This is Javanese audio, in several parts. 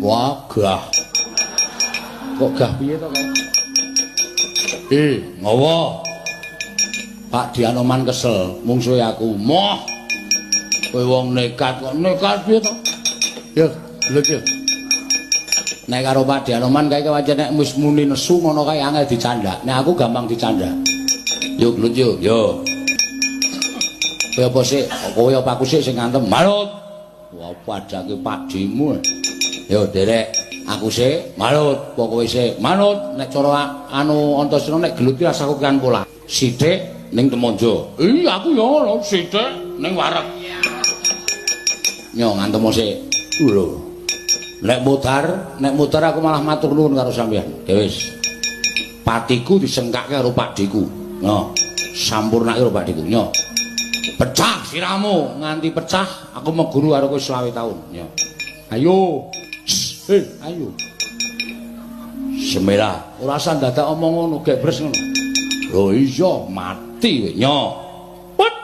Wah, gah. Kok gah piye to, Kak? Ngowo. Pak Dianoman kesel, mungsuhe aku. Moh. Kowe wong nekat kok nekat piye to? Ya, lho iki. Nek karo Pak Dianoman kae pancen nek wis muni nesu ngono kae angel dicandak. Nek aku gampang dicandak. Yo gelut yo, yo. Kowe apa sik? Kowe apa aku sik sing ngantem? Manut. Wah, padake pakdemu. Yo derek, aku sik manut, apa kowe sik? Manut. Nek cara anu Antasena nek gelut ki rasa kokean pola. Sithik ning Temonjo. Iya, aku yo ngono, sithik ning wareg. Nyo ngantem sik. Lho. Nek mudar aku malah matur nuwun karo sampeyan. Ya wis. Patiku disengkake karo pakdheku. Nyo, sampurnake karo pakdheku. Nyo. Pecah siramu nganti pecah aku meguru karo kowe 25 taun. Nyo. Ayo. Ayo. Semela, ora usah dadak omong ngono, gebres ngono. Lho iya, mati kowe. Nyo. Put.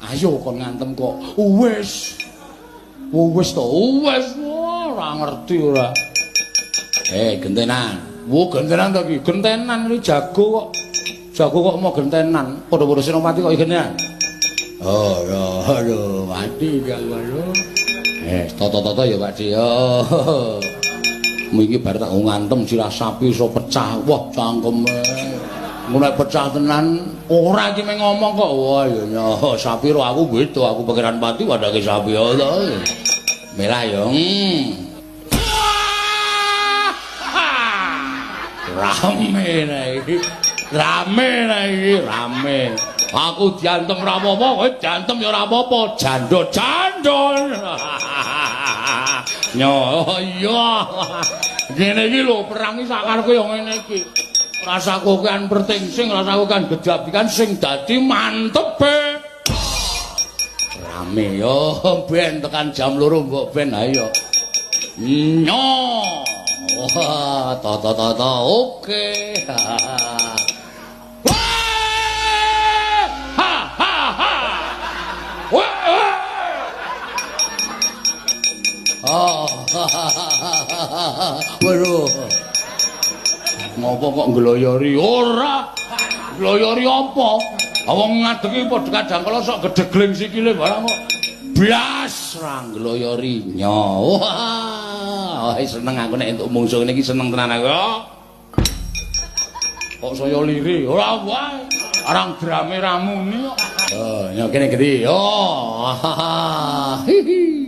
Ayo kon ngantem kok. Wis. Wis to, wis ora ngerti ora. Gentenan. Wo gentenan to iki? Gentenan iki jago kok. Jago kok mau gentenan. Padha-padha Senopati kok gentenan. Oh, aduh, mati aku aduh. Toto-toto ya Pak Di. Oh. Iki bar tak ngantem sirah sapi iso pecah. Wah, cangkeme. Ngono nek pecah tenan ora iki meng ngomong kok. Wah, ya nyo, sapi ro aku beda, aku Pangeran Pati wadake sapi. Allah. Merah ya. Rame nek iki. Rame nek iki, rame. Aku diantem ora apa-apa, kowe diantem ya ora apa-apa. Jandol-jandol. Nyo, iya. Ngene iki lho, perang iki sakarepku ya ngene iki. Rasa kokean pertingsing, rasa kokean gejabikan sing dadi mantepe. Rame yo ben tekan jam 2 mbok ben ayo. Nyo. Wah, toto-toto oke. Wah! Ha ha ha. Wah! Oh. Waduh. Ngopo kok ngloyori? Ora. Ngloyori apa? Wong ngadegi padha kadang kala sok gedegling sikile barang kok. Blas ra ngloyori. Nyo. Wah, seneng aku nek entuk mungsuh ngene iki seneng tenan aku. Kok saya liri? Ora wae. Arang drame ra muni kok. Oh, nyo kene gedhi. Oh. Hihi.